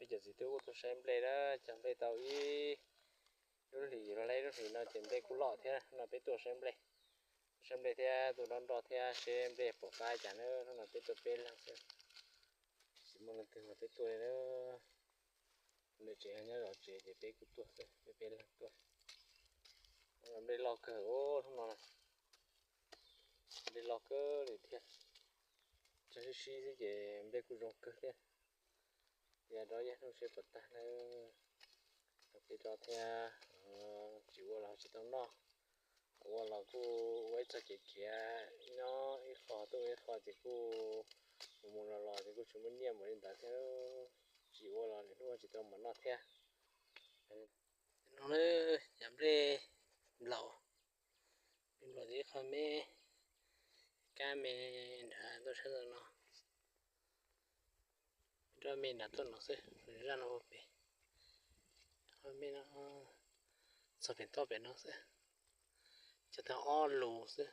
Cov txiv tub kuj tuaj saib nplej na, cog nplej tau ib lub hlis los leb lub hlis no ces nplej kuj loj thiab no peb tuaj saib nplej, saib nplej thiab tuaj dob nroj thiab seb nplej puas qab cas na, hnub no peb tuaj peb leeg xwb, tsis muaj leej twg mas peb tuaj li na. Nws tsev nyob zov tsev ces peb kuj tuaj xwb, peb peb leeg tuaj. Nplej loj kawg os hnub no, nplej loj kawg li thiab, tsag sib sib xwb ces nplej kuj zoo kawg thiab. Yog rov yog hnub seb puas tag na, rau peb rov thiab, tsis ua los tsis tau noj, ua los kuj ua ib txoj kev khiav, nyob ib qho tuaj ib qho ces kuj mus mus los los ces kuj tsis muaj nyiaj npaum li ntawd thiab, tsis ua los lwm hnub tsis tau mam noj thiab. No cov nplej nplaum, nplaum ces ib qho me kab me nrad tuaj sab ntawm no, ib rab me nrad tuaj no xwb, zaj no ua pem, me no txog pem toj pem no xwb, cog tau ob lus xwb.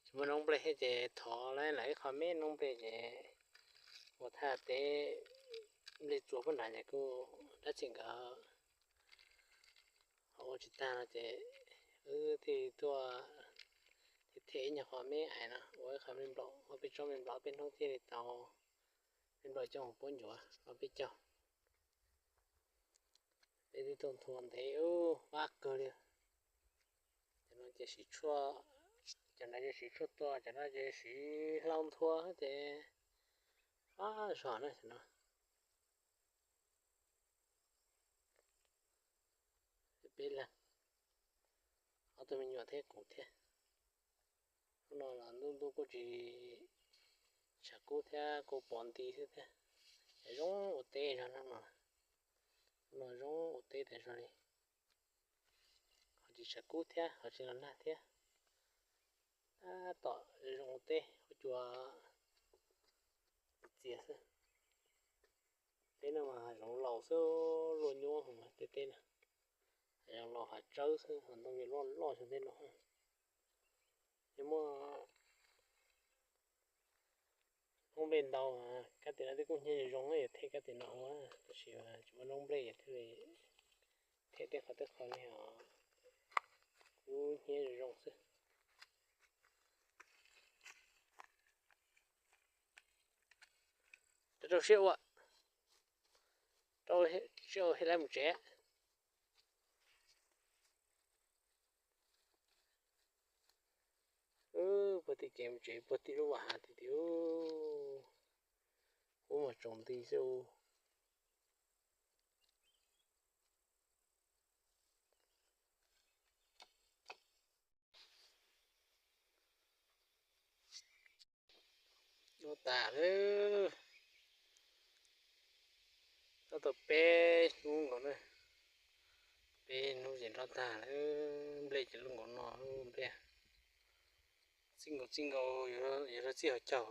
Tsis muaj noob nplej thiab ces thov lawv ib qho me noob nplej ces ua thaj teb nplej txua puag nrad ces kuj dab tsi nkawd ho ua tsis tag no ces wb thiaj tuaj thiaj them ib nyuag qho me ais no ua ib qho me nplaum, ob peb tsob me nplaum peb hnub thiaj li tau me nplaum coj mus puab ncuav ob peb caug. Peb twb tuaj nthua ntev ub vab kawg li. Cov no ces siv tshuaj, cov no ces siv tshuaj tua, cov no ces siv hlau nthua ces vab zog na cov no. Peb leeg, ob tug me nyuam thiab kuv thiab. Hnub no los ntuj ntuj kuj tsis tshav kub thiab kuj pom nti xwb thiab. Ces zoo ua teb zog no, hnub no zoo ua teb tas zog li. Ho tsis tshav kub thiab ho tsis los nag thiab. Tab tom zoo ua teb ua cua txias xwb. Teb no mas hav zoov laus xwb, luaj nyuab heev tej teb no. Hav zoov laus hav tsawb xwb, hav ntoo yuav loj loj xyov tej no. Yog muaj noob nplej ntau, kab tim no twb kuj hnyiab zoo zoo, yog them kab tim no ua, tab sis tsis muaj noob nplej thiaj li them tej qhov tej qhov li os, kuj hnyiab zoo zoo xwb. Rau siab ua, rau siab ua thiaj li mus tsev. Puag tim kev mus tsev puag tim lub vaj hav tim tid, ub mas tsaus nti xwb. Noj tas lawm, noj tau peb hnub nkaus na, peb hnub ces nroj tag lawm, nplej ces loj nkaus no, nplej txij nkaus txij nkaus, yuav luag txij hauv caug.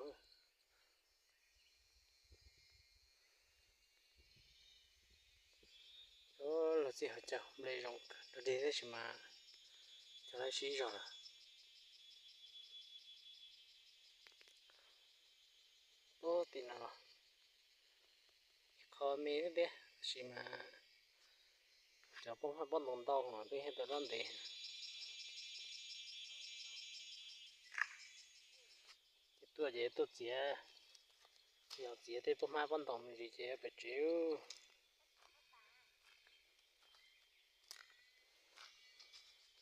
Luag txij hauv caug, nplej zoo rau dig tab sis mas cov lawv sib zog lawm. Puag tim no los ib qho me thiab tab sis mas cov pob hmab pob ntoos ntau mas peb thiaj tau dob ntev. Ces tuaj ces tuaj txiav, yog txiav tej pob hmab pob ntoos me ntsis ces pem tsev.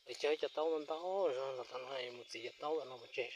Lawv cog ib co taub ntau zog los tom no, mus txiav cov taub tom no pov tseg.